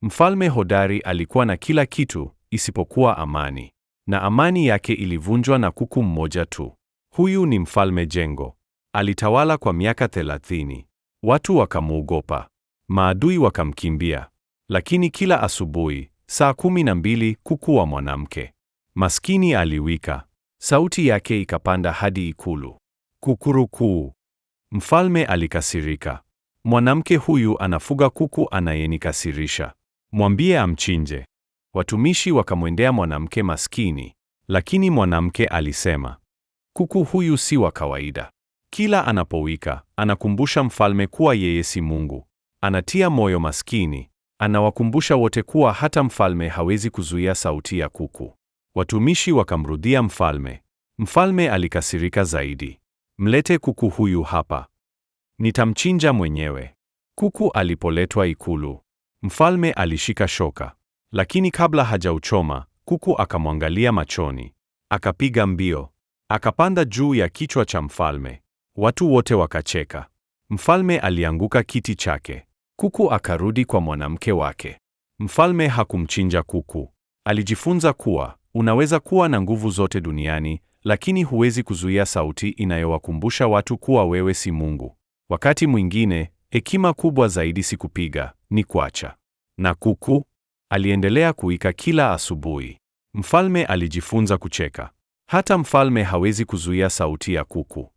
Mfalme hodari alikuwa na kila kitu isipokuwa amani, na amani yake ilivunjwa na kuku mmoja tu. Huyu ni Mfalme Jengo. Alitawala kwa miaka 30. Watu wakamwogopa, maadui wakamkimbia. Lakini kila asubuhi saa 12, kuku wa mwanamke maskini aliwika. Sauti yake ikapanda hadi ikulu. Kukurukuu! Mfalme alikasirika. Mwanamke huyu anafuga kuku anayenikasirisha, mwambie amchinje. Watumishi wakamwendea mwanamke maskini, lakini mwanamke alisema, kuku huyu si wa kawaida. Kila anapowika anakumbusha mfalme kuwa yeye si Mungu. Anatia moyo maskini, anawakumbusha wote kuwa hata mfalme hawezi kuzuia sauti ya kuku. Watumishi wakamrudia mfalme. Mfalme alikasirika zaidi. Mlete kuku huyu hapa, nitamchinja mwenyewe. Kuku alipoletwa ikulu, mfalme alishika shoka, lakini kabla hajauchoma, kuku akamwangalia machoni, akapiga mbio, akapanda juu ya kichwa cha mfalme. Watu wote wakacheka. Mfalme alianguka kiti chake. Kuku akarudi kwa mwanamke wake. Mfalme hakumchinja kuku. Alijifunza kuwa unaweza kuwa na nguvu zote duniani, lakini huwezi kuzuia sauti inayowakumbusha watu kuwa wewe si Mungu. Wakati mwingine, hekima kubwa zaidi si kupiga, ni kuacha. Na kuku aliendelea kuika kila asubuhi. Mfalme alijifunza kucheka. Hata mfalme hawezi kuzuia sauti ya kuku.